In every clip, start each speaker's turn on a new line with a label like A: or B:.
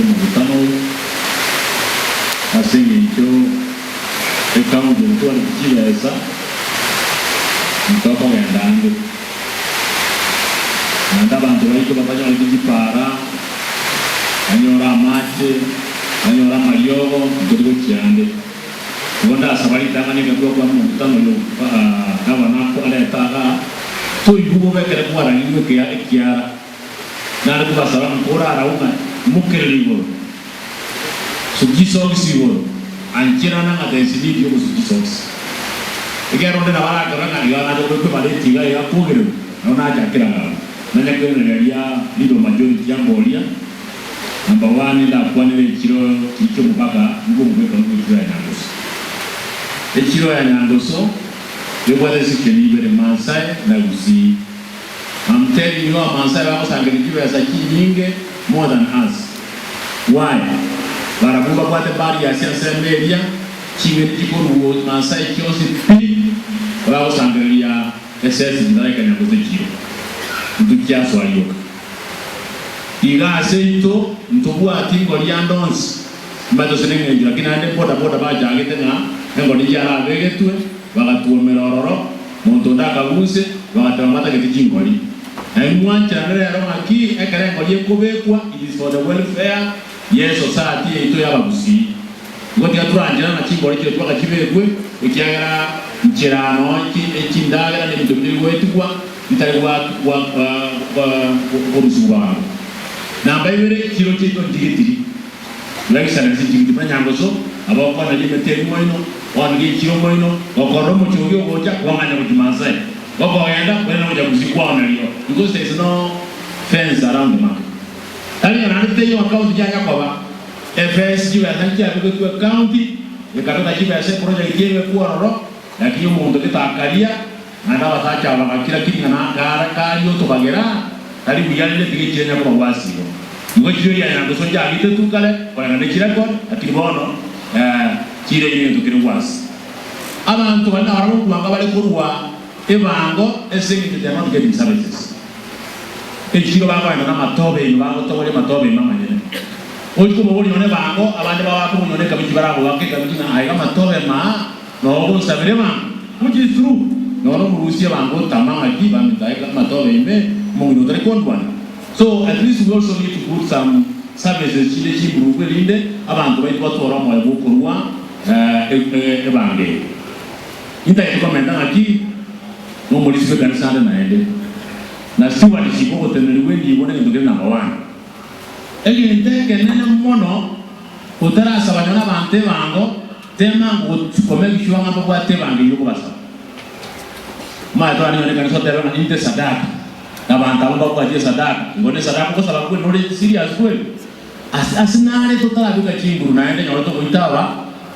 A: omokutano oyo ase eng'encho ecounty ntwareti chibesa ntokogenda ande. Naende abanto baito batanyoreti chipara, banyore amache, banyore amariogo, ntori gochia ande. Igo ndasaba ritang'ani ekero twakwana omokutano oyo gavana arete igaa, toigwe bobe ekero kwaragirwe ekiara. Nare kobasaba ng'a korarau ng'a imokerere igoro, sukia chisogisi igoro, ancherana ng'a there is need yogosukia chisogisi. Ekiagera onde nabo arakorora ng'a iga nacha kobekwa ebareti iga iga akogererwa, nabo nachakera ng'a abwo. Nanya koiraneria ria leader of majority amboria, number one ndakwanere echiro chiria chiomopaka nigo omobwekano bwe echiro ya Nyangoso. Echiro ya Nyangoso ebwate section ibere, Maasai na Gusii. I'm telling you Abamasai bagosangereria chibesa chinyinge more than us. Why? Barabwo mbabwate barriers ase ensemo eria, ching'eni chikorwa Masai chionsi pi bagosangereria esesi chitaraika Nyangusu echiro. Intwe chiasoa rioka. Iga ase intwe ntobwati ngori ande onsi mbaete gose neng'encho lakini naende boda boda bachagete ng'a engori chiarabegetwe bagatuomera ororo Monto onde akabuse, bagateba mbatageti chingori. Na inwe mwancherane rero ng'aki ekero engori ekobekwa, it is for the welfare ye society yaito y'abagusii. Igo tiga torancherane ng'a chingori chirochio mpaka chibekwe, ekiagera nchera noo chindagera na ebinto bitari goetigwa bitari korusigwa bwango. Namba ibere, chiro chiaito nchigetiri. Your Excellency nchigiti buna Nyangoso, abakwana rimete eri moino, bono riechire omoino, gokorora omochogi ogocha, kwang'anya gochia Maasai, gokogenda kwenda gochia Gusii kwaonerio because there is no fence around the market. Tari ng'a naende teiyo ng'a county chianya koba, efence chibesa nchiabegetwe ecounty, ekabeka chibesa eproject ebekwe ororo, lakini omonto gete akaria, naende abasacha aba bagakira kiri ng'a nakare karia otobagera, tari buya rende tiga echire nya koba gwasi igo. Igo chirio ria Nyangoso nchiagitetwe kare koreng'ana ne chirecord, lakini bono chire egento kere gwasi. Abanto baria nabarabwo nkoanga bare korwa ebango ase eng'encho they are not getting services. Echiro bakoenda namatobe ime bagotogoria amatobe ime amanyene. Ochi kobogoria nonye ebango abande babo bakobogoria nonye ekabichi baraboaka ekabichi ng'a aiga amatobe maa noo ogonsabera ebango which is true. Nonye omorusia ebango otama ng'aki baminto aiga amatobe ime omong'ina otari kondwana. So at least we also need to put some services chinde chimprove erinde abanto baito batware omoyo bwokorua ebango eye. Intagete komenta ng'aki nomorisia bw'ekanisa ande naende na stewardship ogoteneneri bw'endibo negento kere number one. Egento ekenene mono otarasaba nonye nabanto ebango tema ngo make sure ng'a mbabwate ebango eyio okobasaba. Omanyete twarenge nonye ekanisa otebe ng'a inte sadaka. Nabanto abwo mbabwatie esadaka. Igo nesadaka ogosaba kweli nore serious kweli? Ase ase nare totarabeka chinguru naende nyore togoita aba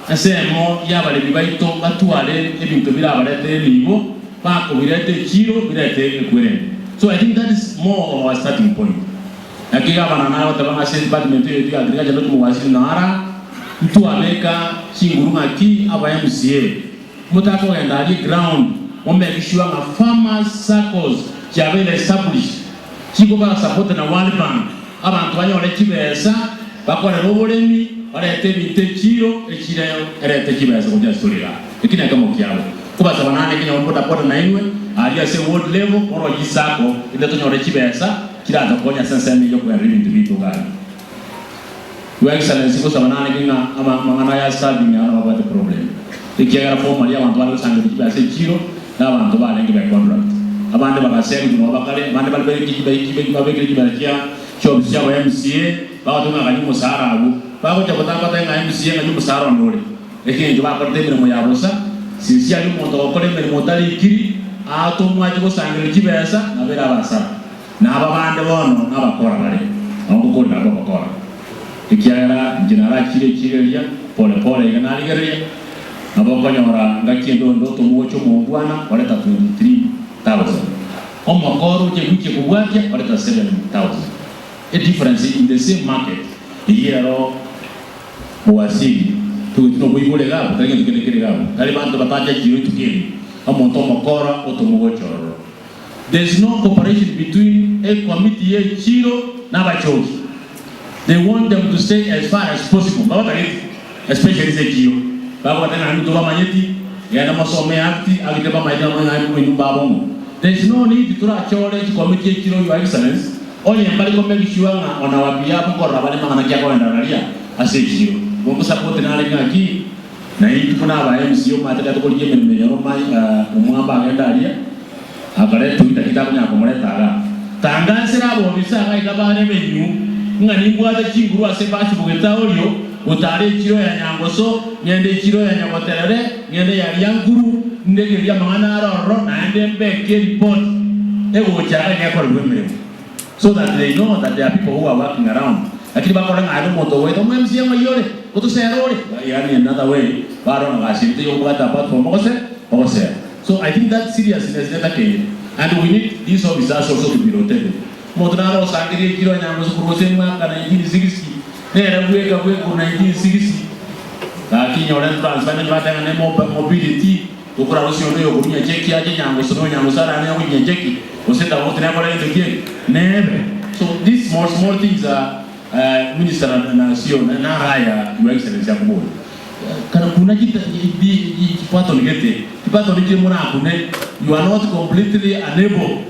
A: ensemo y'abaremi baito batware ebinto birabaretere enibo, bakobireta echiro birete ekwerende. So I think that is more of our starting point. Naki iga abana nagoteba ng'a ase department eye yaito ya agriculture ntoche mogwasiri nara ntwabeka chinguru ng'aki aba MCA Motakogenda aria eground mo make sure ng'a farmers saccos chiabeire established chikobara supported na World Bank abanto banyore chibesa bakorere oboremi barete ebinto echiro echiro eyo erete chibesa gochia ase tore igaa. Eki nekemo kiabo. Kobasaba naende ekenyoro boda boda nainwe aria ase ward level moroche chisacco inde tonyore chibesa chiratokonye ase ensemo eyio yokogenderia ebinto biaito iga aria. Your Excellency ngosaba naende ki ng'a amang'ana aya staffing aya nababwate problem ekiagera formally abanto bare gosangereria chibesa echiro na abanto barenge be contract abande bagaserigwa nabo bakare abande bare babekire chibesa chia chiofisi chia aba MCA bagotoka ng'a ganywa omosara abwo bagocha gotanga batebe ng'a MCA ng'anywe omosara one ore ekencho bakorete emeremo ya bosa since aria omonto ogokora emeremo otarikiri aatomwache gosangereria chibesa nabo ere abe asara. Na aba bande bono nabakora bare, nabo ngokorera abwo abakora, ekiagera inche narachire echiira eria pole pole iga narigereria, nabo okonyora ngaki ende onde otomwa gocha omongwana oreta 23,000, omokora oche wiki ekobwatia oreta 7,000, a difference in the same market eyio ero bowasiri togochi noboibore iga abwo tari gento kende kere iga abwo, tari banto batacha echiro rituko erio, omonto omokora otomwa gocha ororo. There is no cooperation between e committee ye echiro na abachogi. They want them to stay as far as possible, mbabatageti especially ase echiro, bagobata ng'a intwe tobamanyeti, genda mosome Act, Act bamanyete ng'a ng'a inwe mbabong'o. There is no need torachore chikomiti echiro your excellency, onye mbari ko make sure ng'a on our behalf nkorora bare mang'ana ki akogenderera aria ase echiro. Igo ngosapoti nare ng'aki na intwe buna aba MCA omanyete ekero tokorigia emeremo eye oromanye omwamba agende aria, Akaretwa inaki takonyara komoreta igaa? Tangasera abobisa iga iga bare emenyu, ng'a nimbwate chinguru ase ebasi bogeta orio, gotara echiro ya Nyangoso, ng'ende echiro ya Nyaboterere, ng'ende ya Riankuru, ndegererie amang'ana are ororo, naende mbeke eripoti egocha iga iga ekorerwe emeremo. So that they know that there are people who are working around. Lakini bakore ng'a aye nomonto ogoeta omo MCA ng'ai ore? Gotosera ore? Yaani another way, barora ng'a gasi eye teyokobwata apart from ogose ogosera. So I think that seriousness netakeire and we need these officers also to be rotated. Omonto nare osangereria ekiro onyangoso korwa gose mwaka 1960 nere bweka bweka korwa 1960 gaki nyore transfer nonye bateba ng'a ne mobility tokorarusia onde oyokorunya cheki ache nyangoso na onyangoso aranye okorunya cheki gose tofauti nekore gento ki eke nebe. So these small small things are Minister na sio naraya your excellency akoboria kana kuna chipattern gete chipattern chire morakune you are not completely unable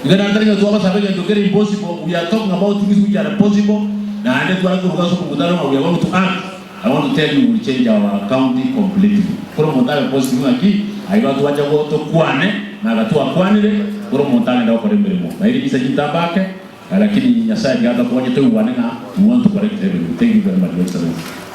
A: iga nantari ng'a twabasaba egento kere impossible we are talking about things which are possible naende tware koruga ase omokutano ng'a we are going to act I want to tell you we will change our county completely kore omonto abe positive ng'aki aiga twacha tokwane naga twakwanire kore omonto agende gokora emeremo naende chinsa chintambe ake Lakini Nyasaye tiga atokonye toigwane ng'a we want to collect revenue. Thank you very much, Your Excellency.